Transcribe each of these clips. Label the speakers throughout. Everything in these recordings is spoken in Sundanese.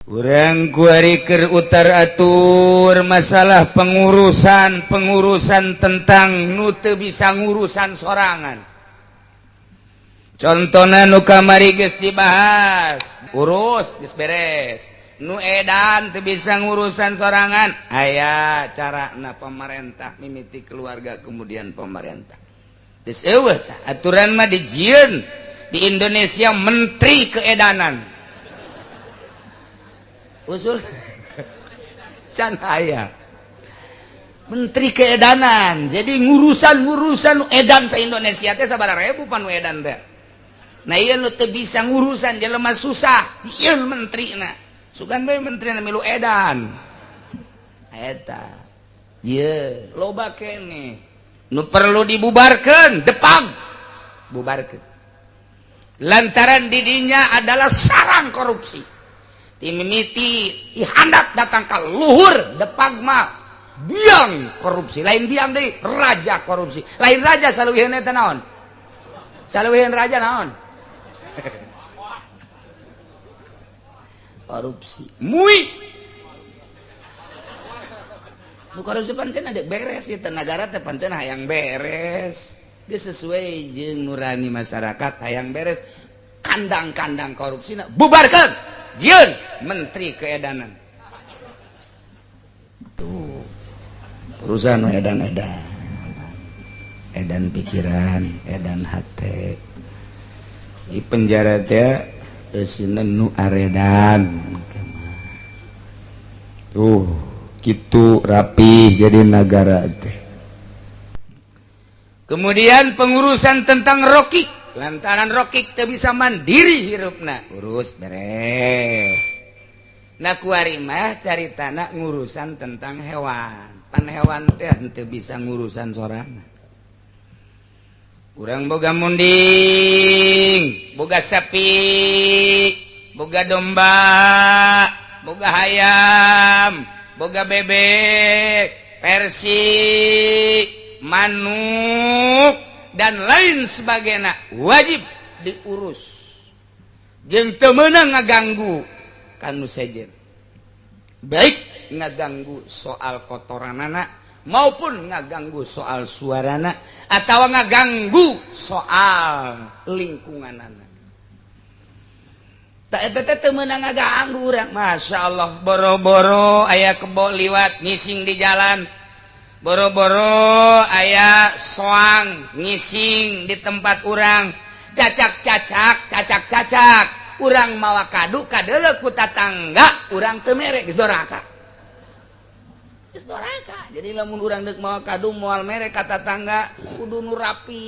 Speaker 1: Urang kuari keur utar atur masalah pengurusan pengurusan tentang nu teu bisa ngurusan sorangan. Contohna nu kamari geus dibahas, urus geus beres. Nu edan teu bisa ngurusan sorangan, aya carana pemerintah, mimiti keluarga kemudian pemerintah. Geus eueuh tah aturan mah dijieun di Indonesia menteri keedanan. Usul can aya menteri keedanan, jadi ngurusan-ngurusan edan se Indonesia teh sabaraha ribu pan edan teh. Nah, ieu nu teu bisa ngurusan jelema susah, ieu menterina. Sugan bae menterina milu edan eta. Ieu loba keneh nu perlu dibubarkeun. Depag bubarkeun lantaran didinya adalah sarang korupsi. Timimiti ihandat datang ke luhur, Depag mah biang korupsi, lain biang deui, raja korupsi. Lain raja, saluwiheun eta naon? Saluwiheun raja naon? Korupsi mui nu korupsi pancen ada beres ieu teh negara teh pancen hayang beres. Dia sesuai jeung nurani masyarakat, hayang beres. Kandang-kandang korupsi bubarkan, jieun menteri keedanan. Tuh urusan edan-edan, edan pikiran, edan hati. Di penjara teh eusina nu aredan tuh gitu rapi jadi negara teh. Kemudian pengurusan tentang rokik, lantaran rokik teu bisa mandiri hirupna, urus beres. Nah, kuari mah caritana ngurusan tentang hewan. Pan hewan teh henteu bisa ngurusan sorangan. Urang boga munding, boga sapi, boga domba, boga hayam, boga bebek, persi, manuk, dan lain sebagainya, wajib diurus jeung teu meunang ngaganggu kanu sejen, baik ngaganggu soal kotoranana maupun ngaganggu soal suarana atau ngaganggu soal lingkunganana. Tak eta teh teu meunang ngaganggu urang. Masya Allah, boro-boro aya kebo liwat ngising di jalan, boro-boro aya soang ngising di tempat urang, cacak-cacak cacak-cacak, urang mawa kadu kadeuleu ku tatangga urang, teu mere, geus doraka, geus doraka. Jadi lamun urang deuk mawa kadu moal mere ka tatangga, kudu nu rapi,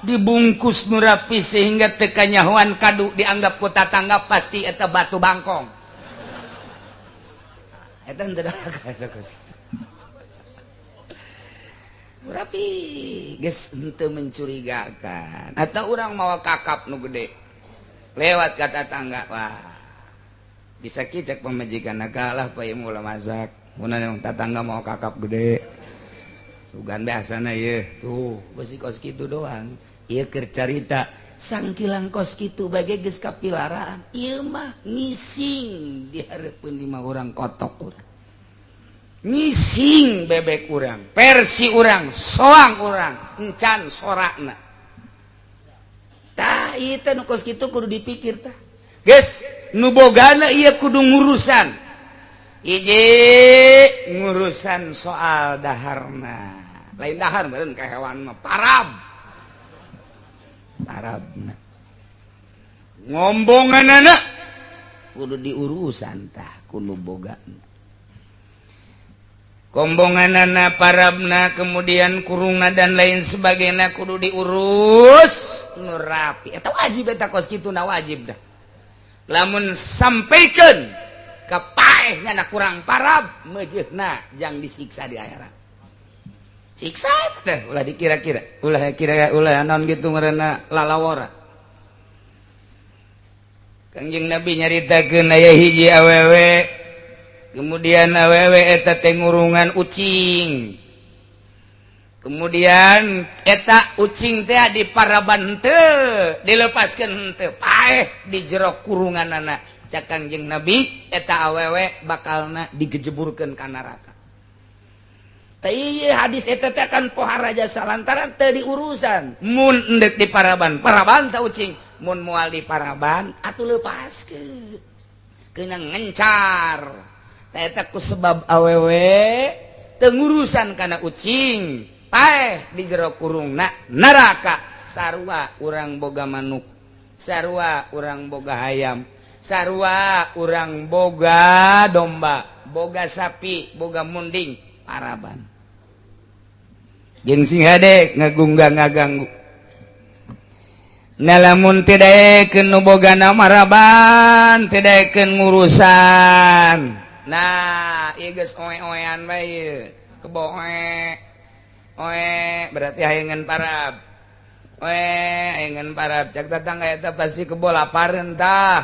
Speaker 1: dibungkus nu rapi, sehingga teu kanyahoan kadu, dianggap ku tatangga pasti eta batu bangkong. Eta henteu doraka eta kos rapi, geus henteu mencurigakan. Atau urang mawa kakap nu gede lewat ka tatangga, wah, bisa kicek pamajikan, kalah pa ieu ulah masak mun yang tatangga mau kakap gede, sugan biasana ieu. Tuh besi kos kitu doang ieu keur carita. Sangkilang kos kitu bage geus kapilaraan, ieu mah ngising di hareupeun lima orang, kotok urang, ngising bebek urang, persi urang, soang urang, encan sorakna. Tah, ieu teh nu kos kitu kudu dipikir. Tah, geus nu bogana ieu kudu ngurusan hiji, ngurusan soal daharna. Lain dahar meureun ka hewan mah, parab, parabna, ngombongan anak kudu diurusan. Tah, kudu bogana kombonganana, parabna, kemudian kurungna dan lain sebagainya kudu diurus nu rapi. Eta wajib, eta kos kitu na wajib dah. Lamun sampaikan ke paehnya na kurang parab, meujeuhna jang disiksa di akhirat. Siksa teh ulah dikira-kira, ulah kira, ulah naon gitu ngaranna, lalawora. Kangjeng Nabi nyaritakeun aya hiji awewe, kemudian awewe eta teh ngurungan ucing. Kemudian eta ucing teh di paraban teu, dilepaskeun teu, paeh di jero kurunganana. Cak Kangjeng Nabi, eta awewe bakalna digejeburkeun ka neraka. Teh ieu hadis eta teh kan pohara jasa lantaran teu diurusan. Mun endek di paraban, paraban ta ucing. Mun moal di paraban atuh lepaskeun. Keunang ngencar. Tah eta ku sebab awewe teu ngurusan kana ucing, paeh di jero kurungna neraka. Sarua urang boga manuk, sarua urang boga hayam, sarua urang boga domba, boga sapi, boga munding, paraban. Jeung sing hade ngagungga ngaganggu. Nah, lamun tidak nu bogana maraban, tidak ngurusan. Nah, ieu geus oe-oean bae ieu. Kebo oe. Oe berarti hayangan parab. Oe hayangan parab. Cak tetangga eta pasti kebo lapareun tah.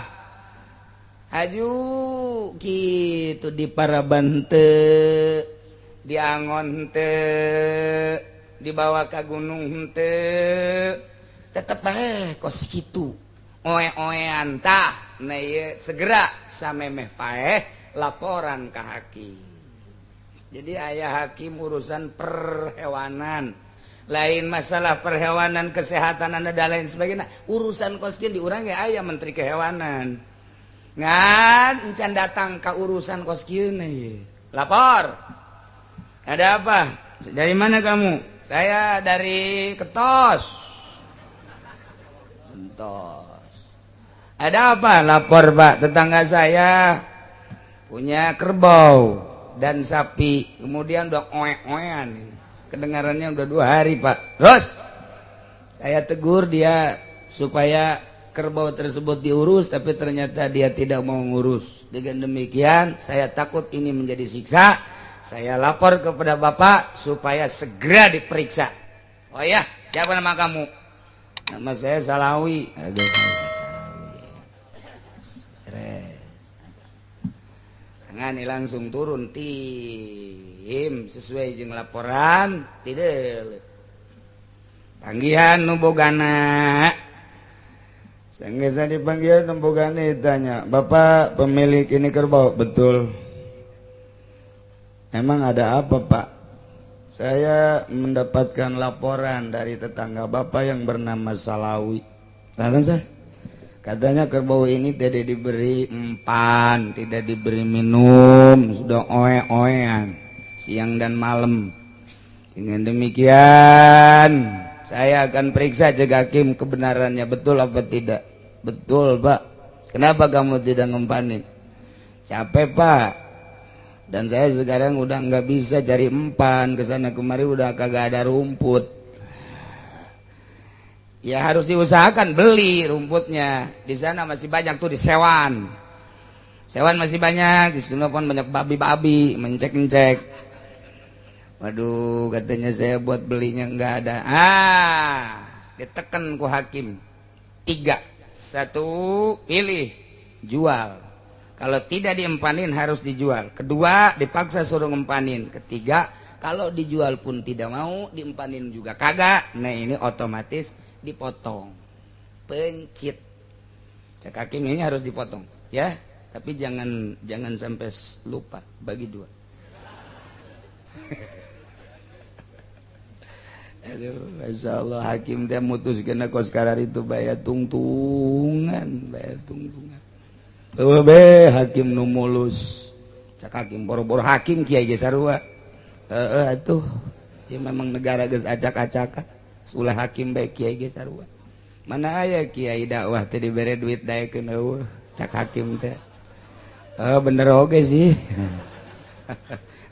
Speaker 1: Aju gitu di paraban teu, diangon teu, dibawa ka gunung teu, tetep bae kos kitu. Oe-oean tah. Nah, ieu segera samemeh paeh laporan ke hakim. Jadi aya hakim urusan perhewanan, lain masalah perhewanan kesehatan anda dan lain sebagainya. Urusan kos kieu di urang ya aya menteri kehewanan. Ngan encan datang ke urusan kos kieu nih. Lapor. Ada apa? Dari mana kamu? Saya dari Ketos. Ketos. Ada apa? Lapor, Pak, tetangga saya punya kerbau dan sapi, kemudian udah oe-oean ini. Kedengarannya udah 2 hari, Pak. Terus saya tegur dia supaya kerbau tersebut diurus, tapi ternyata dia tidak mau ngurus. Dengan demikian saya takut ini menjadi siksa. Saya lapor kepada Bapak supaya segera diperiksa. Oh ya, siapa nama kamu? Nama saya Salawi. Aduh, Salawi. Beres. Tangani langsung turun tim sesuai jeung laporan, tidak panggihan nu bogana. Sanggeus dipanggil nu bogana, ditanya, "Bapak pemilik ini kerbau?" "Betul." "Emang ada apa, Pak?" "Saya mendapatkan laporan dari tetangga Bapak yang bernama Salawi." Saya katanya kerbau ini tidak diberi empan, tidak diberi minum, sudah oe-oean siang dan malam. Dengan demikian saya akan periksa jaga hakim kebenarannya betul apa tidak. "Betul, Pak." "Kenapa kamu tidak ngempanin?" "Capek, Pak, dan saya sekarang udah nggak bisa cari empan ke sana kemari, udah kagak ada rumput." "Ya harus diusahakan beli rumputnya. Di sana masih banyak tuh di Sewan. Sewan masih banyak, di sana pun banyak babi-babi mencek-mencek." "Waduh," katanya, "saya buat belinya nggak ada." Ah, ditekan ku hakim. Tiga, satu, pilih, jual. Kalau tidak diempanin harus dijual. Kedua, dipaksa suruh ngempanin. Ketiga, kalau dijual pun tidak mau, diempanin juga kagak. Nah, ini otomatis dipotong. Pencit. Cek hakim ini harus dipotong, ya. Tapi jangan jangan sampai lupa bagi dua. Aduh, Masya Allah, hakim teh mutuskeun kos itu bayar tungtungan, bayar tungtungan. Eueuh be hakim nu mulus. Cak hakim boro-boro hakim, kiai ge sarua. Heeh atuh. Ya memang negara geus acak-acakan. Ulah hakim bae, kiai ge sarua. Mana aya kiai dakwah teh dibere duit daekeun, eueuh. Cak hakim teh. Oh, bener oge sih.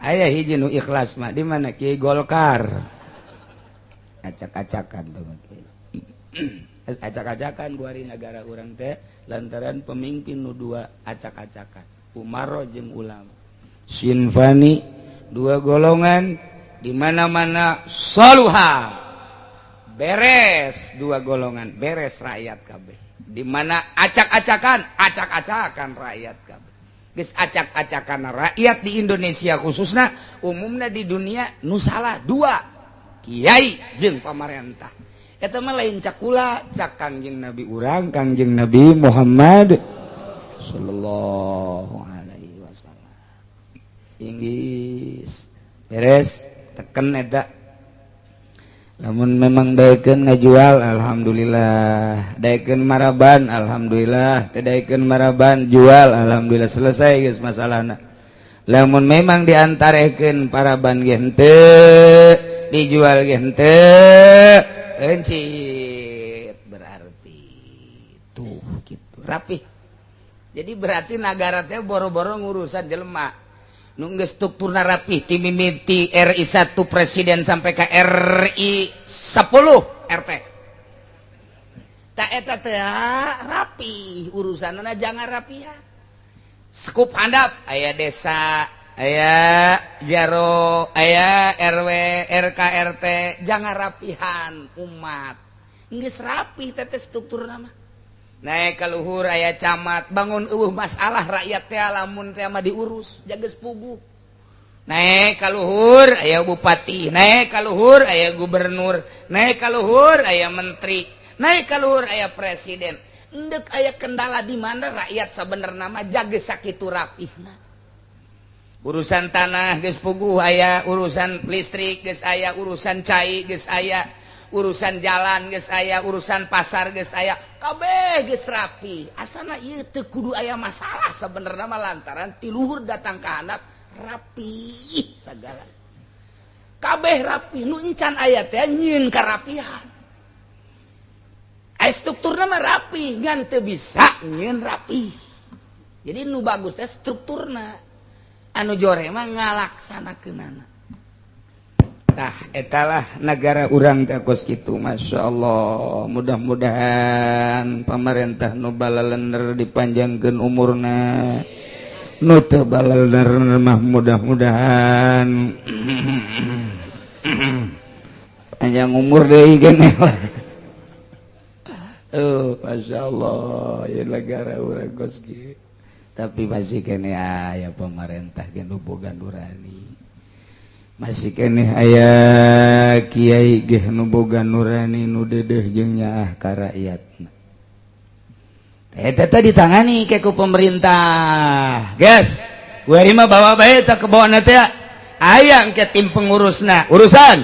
Speaker 1: Aya hiji nu ikhlas mah di mana, Kiai Golkar. Acak-acakan tuh, acak-acakan kuari negara urang teh lantaran pemimpin nu dua acak-acakan, umaro jeung ulama. Sinfani, dua golongan, di mana-mana soluha beres, dua golongan beres rakyat kabeh. Di mana acak-acakan, acak-acakan rakyat kabeh. Geus acak-acakan rakyat di Indonesia khususnya, umumnya di dunia, nu salah dua. kiai jeung pamarentah. Eta mah lain cakula, cak Kangjeng Nabi urang, Kangjeng Nabi Muhammad sallallahu alaihi wasallam. Inggris beres teken eta. Lamun memang daekeun ngajual, alhamdulillah. Daekeun maraban, alhamdulillah. Teu daekeun maraban, jual, alhamdulillah, selesai geus masalahna. Lamun memang diantarekeun paraban ge henteu, dijual ge henteu, encit berarti tuh gitu rapih. Jadi berarti nagara teh boro-boro ngurusan jelema nu geus strukturna rapih ti mimiti RI 1 presiden sampai ke RI 10 RT. Tak eta teh rapi urusanna, jangan rapihan. Skup handap aya desa, aya jaro, aya RW, RK, RT, jangan rapihan umat. Geus rapi teh struktur nama. Naik ka luhur aya camat, bangun eueuh masalah rakyat teh lamun teh mah diurus, jaga puguh. Naik ka luhur aya bupati, naik ka luhur aya gubernur, naik ka luhur aya menteri, naik ka luhur aya presiden. Endek aya kendala di mana rakyat sebenarnya mah jaga sakitu rapihna. Urusan tanah geus puguh aya, urusan listrik geus aya, urusan cai geus aya, urusan jalan geus aya, urusan pasar geus aya, kabeh geus rapi. Asana ieu teu kudu aya masalah sebenarnya mah, lantaran ti luhur datang ka handap rapi segala. Kabeh rapi, nu encan aya teh nyieun karapihan. Aya strukturna mah rapi, ngan teu bisa nyieun rapi. Jadi nu bagus teh strukturna. Anu jore mah ngalaksanakeunana. Tah etalah negara urang teh kos kitu, Masya Allah. Mudah-mudahan pemerintah nu balalener dipanjangkeun umurna, nu teu balalener mah mudah-mudahan panjang umur deui keneh lah. Oh, Masya Allah ya, negara urang kos kieu, tapi masih keneh aya pemerintah ge nu boga nurani, masih keneh aya kiai ge nu boga nurani, nu dedeh jeung nyaah ka rakyatna. Eta teh ditangani ke ku pemerintah. Guys, kuari mah bawa bae teh kebona teh aya engke tim pengurusna. Urusan.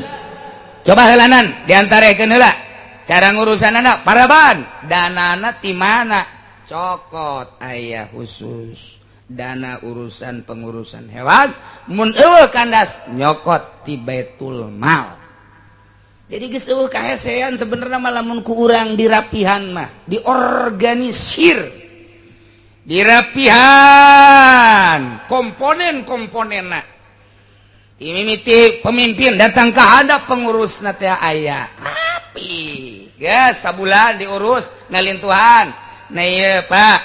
Speaker 1: Coba heulanan diantarekeun heula. Cara ngurusanana paraban, danana ti mana? Cokot aya khusus dana urusan pengurusan hewan, mun eueuh kandas nyokot ti Baitul Mal. Jadi geus eueuh kahesean sebenarnya mah lamun ku urang dirapihan mah, diorganisir, dirapihan komponen-komponenna. Mimiti pemimpin datang ke hadap pengurus teh aya rapi. Geus sabulan diurus ngalintuhan. Nah iya Pak,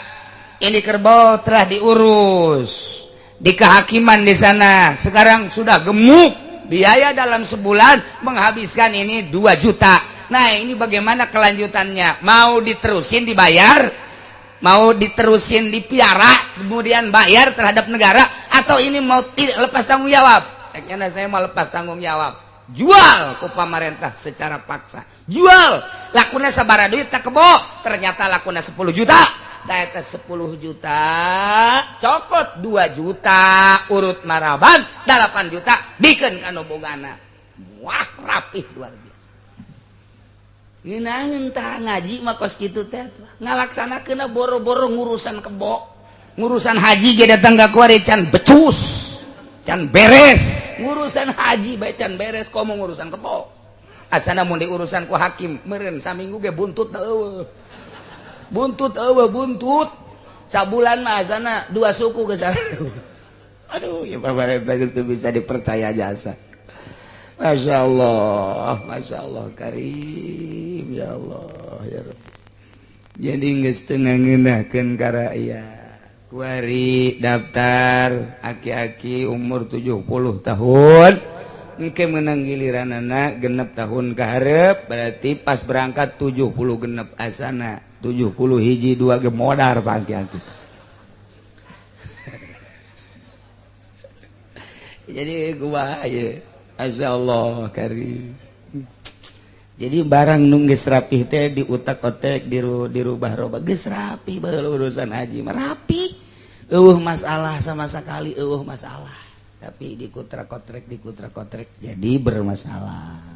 Speaker 1: ini kerbau telah diurus di kehakiman di sana, sekarang sudah gemuk, biaya dalam sebulan menghabiskan ini 2 juta. Nah, ini bagaimana kelanjutannya? Mau diterusin dibayar, mau diterusin dipiara kemudian bayar terhadap negara, atau ini mau tidak lepas tanggung jawab? Ceknya saya mau lepas tanggung jawab, jual ke pemerintah secara paksa, jual lakuna sabara duit tak kebo, ternyata lakuna 10 juta. Eta 10 juta cokot 2 juta urut maraban, 8 juta bikin kanu bogana. Wah, rapih luar biasa. Ngeunaheun tah ngaji mah kos kitu teh, ngalaksanakeun boro-boro ngurusan kebo, ngurusan haji ge datang ka kuari can becus, can beres. Ngurusan haji bae can beres, komo ngurusan kebo. Asana mun diurusan ku hakim meureun saminggu ge buntut eueuh, buntut eueuh, buntut sabulan mah asana dua suku ke sana. Aduh ya, pemerintah itu bisa dipercaya jasa. Masya Allah, Masya Allah karim, ya Allah ya Rabb. Jadi geus teu ngeunahkeun ka rakyat. Kuari daftar aki-aki umur 70 tahun engke menang giliran anak 60 tahun keharep, berarti pas berangkat 70 genep. Asana 70 hiji dua ge modar pak aki-aki. Jadi gua ya, Masya Allah karim. Jadi barang nu geus rapih teh diutak-otek, dirubah-robah. Geus rapi baheula urusan haji mah, rapi, euweuh masalah sama sekali, euweuh masalah. Tapi dikutra-kotrek, dikutra-kotrek, jadi bermasalah.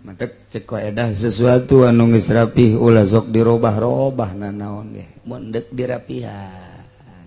Speaker 1: Mantep, cek edah, sesuatu anu geus rapih ulah sok dirobah-robah. Nanaon ge mun deuk dirapihan.